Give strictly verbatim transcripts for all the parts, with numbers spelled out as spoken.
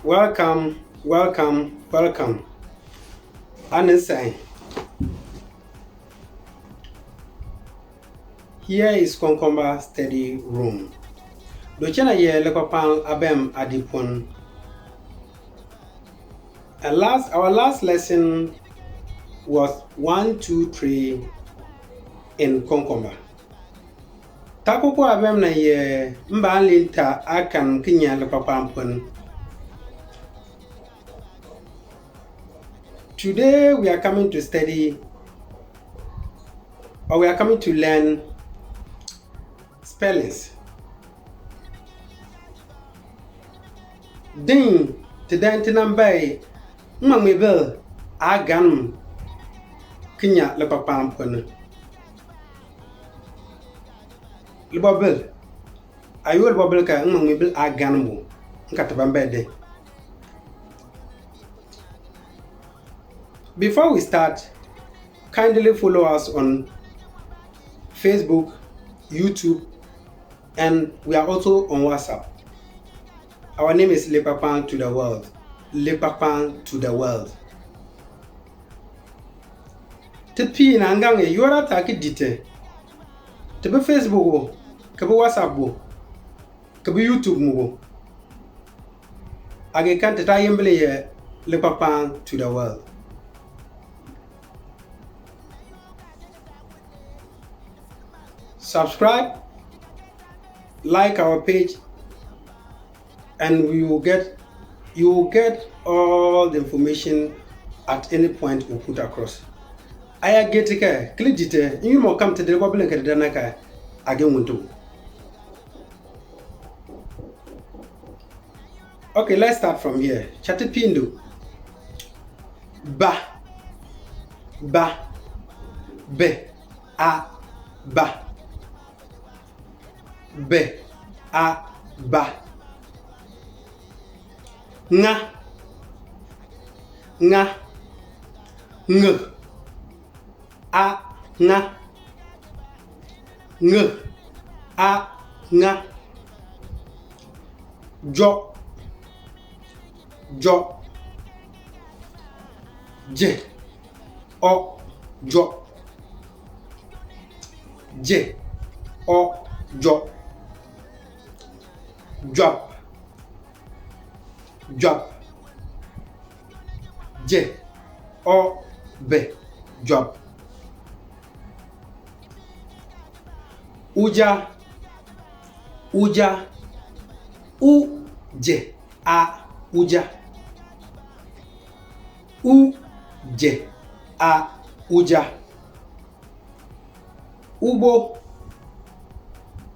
Welcome, welcome, welcome. Anisan. Here is Konkomba Study Room. Duchina ye likpakpal abem adipun. And last, our last lesson was one, two, three in Konkomba. Taakoko abem nan ye mbaanleen ta aakan ki nyan likpakpal ponn. Today we are coming to study, or we are coming to learn spellings. Din ti dan ti nan bae ŋmaŋmeebil aaganm ki nyan likpakpal ponn ni. Libɔbil, aa yoor libɔbil ka ŋmaŋmeebil aaganm mu, m ka ti ban bae din. Before we start, kindly follow us on Facebook, YouTube, and we are also on WhatsApp. Our name is Likpakpal to the World. Likpakpal to the World. Ti piin nan gaŋ yoor aataal ki dii ti. Ti bi Facebook wo, ki bi WhatsApp wo, ki bi YouTube mu wo. Aa gee kan ti taayimbil ye Likpakpal to the World. Subscribe, like our page, and we will get, you will get all the information at any point we put across. Aa yaa gee ti kan, ki li dii ti, n-yoonn mɔk kam ti di libɔbil ki di dan na kan, aa gee ŋun ti. Okay, let's start from here. Cha ti piin du. Ba, ba, be, a, ba. Be, a, ba. Ŋa, ŋa, ŋ, a, ŋa. Ŋ, a, ŋa. Jɔ, jɔ. J, ɔ, jɔ. J, ɔ, jɔ. Jɔb, jɔb. J, ɔ, b, jɔb. Uja, uja. U, j, a, uja. U, j, a, uja. Ubo,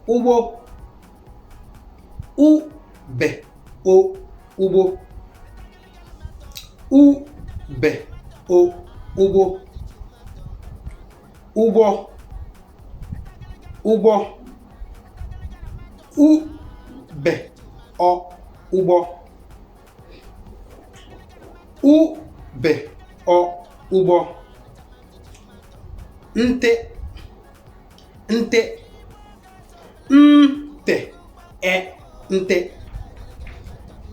ubo. U, b, o, ubo. U, b, o, ubo. Ubɔ, ubɔ. U, b, ɔ, ubɔ. U, b, ɔ, ubɔ. Nte, nte. N, t, e, nte.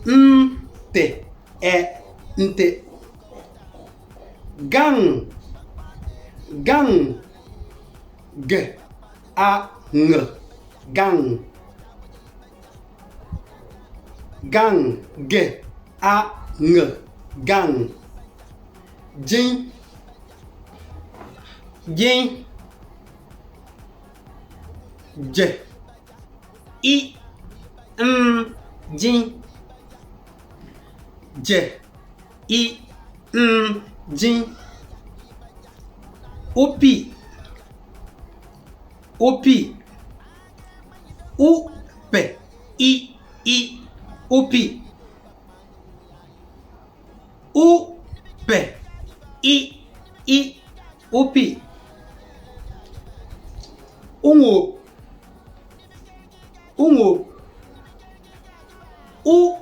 N, t, e, nte. Gaŋ, gaŋ. G, a, ŋ, gaŋ. Gaŋ, g, a, ŋ, gaŋ. Jin, jin. J, i, n, jin. J, i, n, jin. Upii, upii. U, p, i, i, upii. U, p, i, i, upii. Uŋoob, uŋoob. U,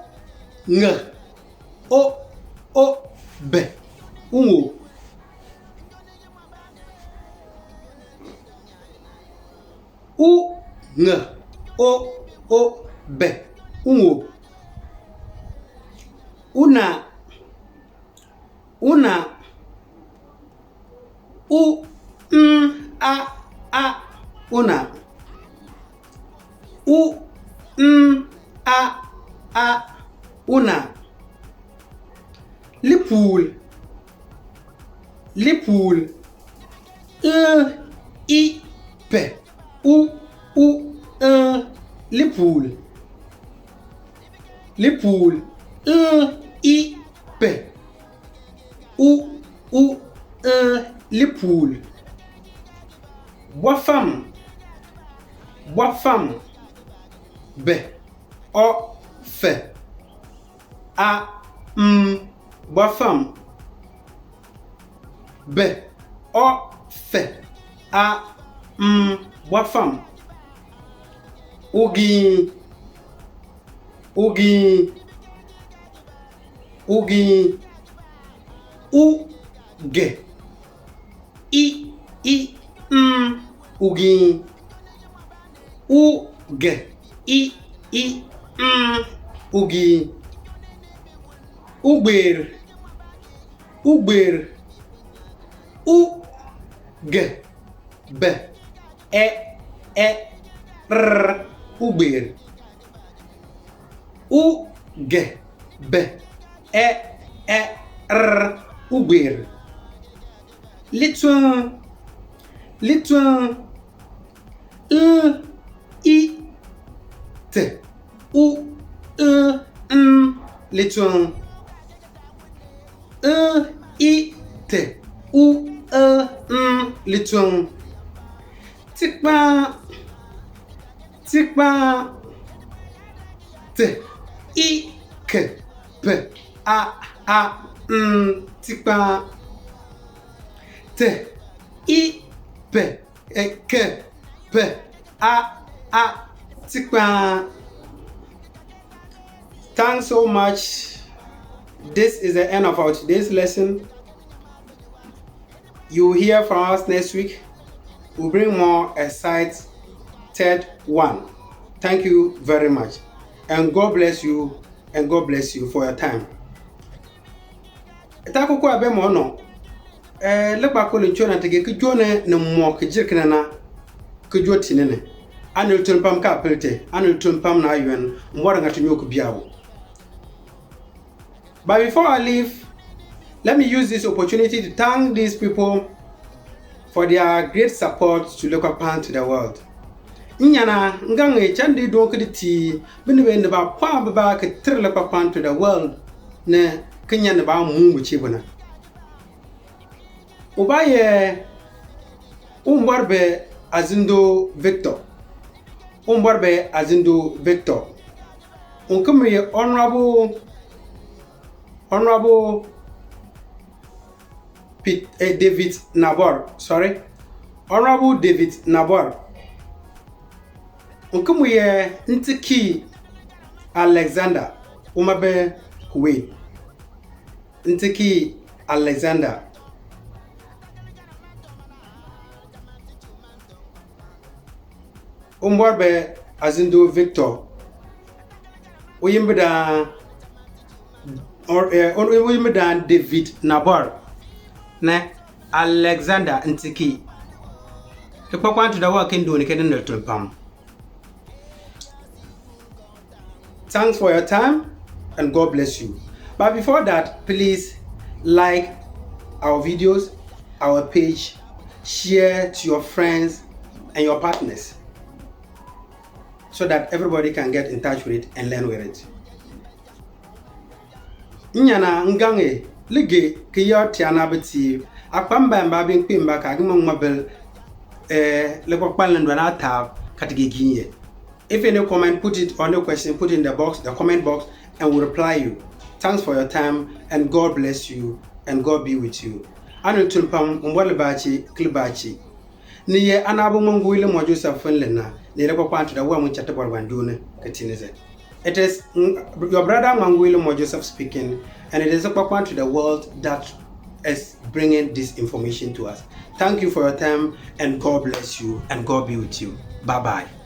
ŋ, o, o, b, uŋoob. U, ŋ, o, o, b, uŋoob. Una. Una. U, n, a, a, una. U, n, a, a, una. Lipuul. Lipuul. L, i, p, u, u, l. Lipuul. Lipuul. L, i, p, u, u, l. Lipuul. Bɔfam. Bɔfam. B, ɔ, f, a, m. Bɔfam. B, ɔ, f, a, m. Bɔfam. Ugiin. Ugiin. Ugiin. U, g, i, i, m. Ugiin. U, g, i, i, m. Ugiin. Ugbeer. Ugbeer. U, g, b, e, e, r. Ugbeer. U, g, b, e, e, r. Ugbeer. Lituln. Lituln. L, i, t, u, l, n. Lituln. L, i, t, u, l, n. Lituln. Tikpaan. Tikpaan. T, i, k, p, a, a, n. Tikpaan. T, i, p, k, p, a, a. Tikpaan. Thanks so much. This is the end of our today's lesson. You will hear from us next week. We'll bring more excited one. Thank you very much. And God bless you. And God bless you for your time. Taa koko abe mo no. Eh, le kpa ko le cho na tege ki jo ne ne mo ki jir kina na. Ki jo tini ne. Ani tun pam ka pilte. Ani tun pam na yuen. Mo nga tu nyo ku biawo. But before I leave, let me use this opportunity to thank these people for their great support to Lekwapan to the World. Nnyana, m ga ŋmee chan di doon ki di tii binib bi ni ba pɔɔk bibaa ki ter Lekwapan to the World ni ki nyan ni baa muun bi chee bu na. Ubaa ye Uwumbɔr bi Azindo Victor. Uwumbɔr bi Azindo Victor. Unkim ye Honorable, Honorable Pit-, eh, David Nabor, sorry. Honorable David Nabor. Unkim ye Ntiki Alexander, uma bi Kuwait. Ntiki Alexander. Uwumbɔr bi Azindo Victor. Uyimbidaan, or, eh, uyimbidaan David Nabor. Ne Alexander Ntiki. Ki kpakpan to the world kin doon ni ke din tun pam. Thanks for your time and God bless you. But before that, please like our videos, our page, share to your friends and your partners so that everybody can get in touch with it and learn with it. Nnyana, m gaŋ e, li gee ki yakr tiyaanaabitiib. Aa kpa mbaen mbaa bi m kpee mbaa ka aa gi ŋma ŋmabil, eh, likpakpal ni dɔn aataab ka ti gee giin ye. If any comment, put it, or any question, put it in the box, the comment box, and we'll reply you. Thanks for your time, and God bless you, and God be with you. Ani tun pam, Uwumbɔr li baa chee, ki li baa chee. Ni ye aanaabo Ŋmangu Ilemɔ Joseph Finlay na, ni ye likpakpaan to the world mu cha tibɔr ngbaan joo ni ki tii ni si. It is, mm, your brother Ŋmangu Ilemɔ Joseph speaking, and it is likpakpaan to the world that is bringing this information to us. Thank you for your time, and God bless you, and God be with you. Bye bye.